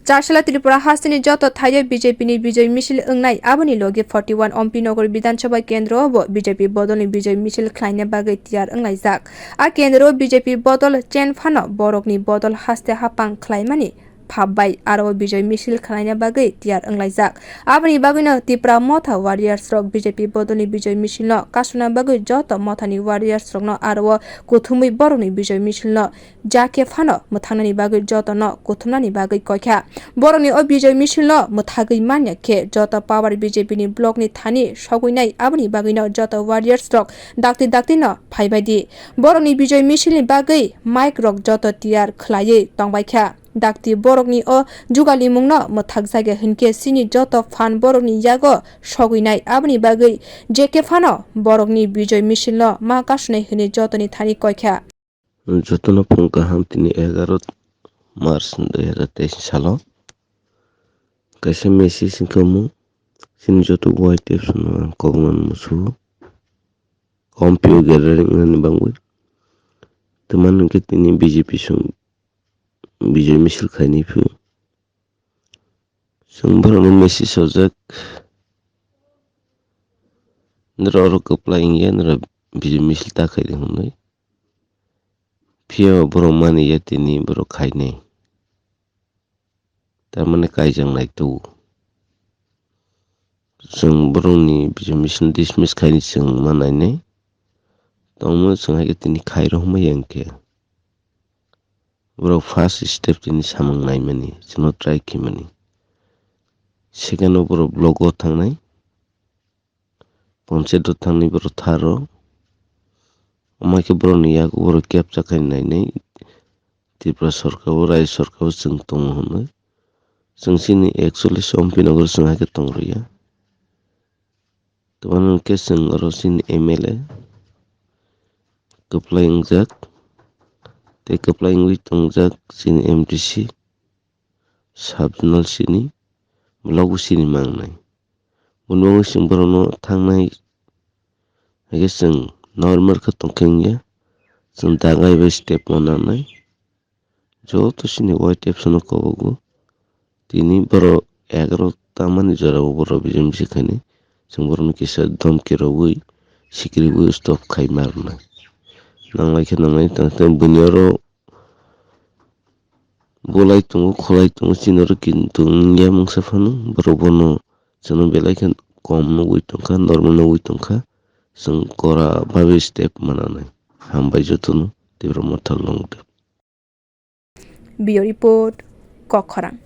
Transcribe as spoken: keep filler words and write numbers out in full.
Charsela Tripura hasteni joto thaio B J P ni bijoy misil wngnai, aboni logi forty one Ompi Nagar Bidhan Sabha kendro bo B J P bodolni bijoy misil khlaina bagwi tiyar wnglaijak. A kendro B J P bodol chen phano borokni bodol haste hapang khlaimani phap bai aro bijoy misil khlaina bagwi tiyar wnglaijak. Aboni bagwino Tipra Motha warriors rok B J P bodolni bijoy misilno kasuna bagwi joto mothani warriors rokno aro kuthumwi borokni bijoy misilno ja khe phano mwthangnani bagwi jotono kuthumnani bagwi koikha. Borokni o bijoy misilno mwthagwi manya khe joto power B J P ni block ni thani sogwinai, aboni bagwino joto warriors rok dakti dakti no phaibai di. Borokni bijoy misilni bagwi mic rok joto tiyar khwlaiwi tongbaikha. Dakti borokni o jugalimungno mwthakjagya hinkhe chini joto phan borokni yago sogwinai, aboni bagwi je khe phano borokni bijoy misilno ma kasunai hwnwi jotoni thani koikha. Jotono phung kaham, tini egaroh March dui hazar teis salo kaisa message wngkha omo, chini joto Y T F sono ang kobonani musugo, Ompi o gathering wngnani bangwi. Tamani hwnkhe tini B J P song bijoy misil khainai phio. Chwng borokno message hojak, "Norok oro kwplai wngya, norok bijoy misil ta khaidi," hwnwi. Phiya borok mani ya tini borok khainai. Tamani kaijaknai tubu. Chwng borokni bijoy misil dismiss khaini chwng ma nainai. Tongmo chwng hai khe tini khairok ma yang khe. Borok first step tini samung naimani, chwngno try khaimani. Second o borok block o thangnai. Panchayat o thangni borok tharo. Omo hai khe borokni yago borok capture khai nainai. Tripura sorkar o, Rajya sorkar o chwng tongo hwnwi. Chwng chini actually Ompi Nagar chwng hai khe tong rwya. Tabuk hwnkhe chwng oro chini M L A kwplai wngjak tei kwplai wngwi tongjak chini M D C, sub zonal chini, block bo chini mangnai. Boni bagwi chwng borokno thangnai hai khe chwng normal khe tongkhe wngya, chwng dagai bai step ma nangnai. Joto chini Y T F sono kobogo. Tini borok egaroh tamani jorao borok bijim bisi khainai. Chwng borokno kisa dhomki rwui, sikirwi stop khai ma rwnai. Nanglai khe nanglai tang tang bini oro bolai tongo, kholai tongo, chini oro kintu wngya mungsa phano. Borok bono chwngno belai khe kom nugwi tongkha, normal nugwi tongkha. Chwng kora babe step ma nangnai. Hambai jotono, Tipra Motha long live. Bureau Report, Kokkhorang.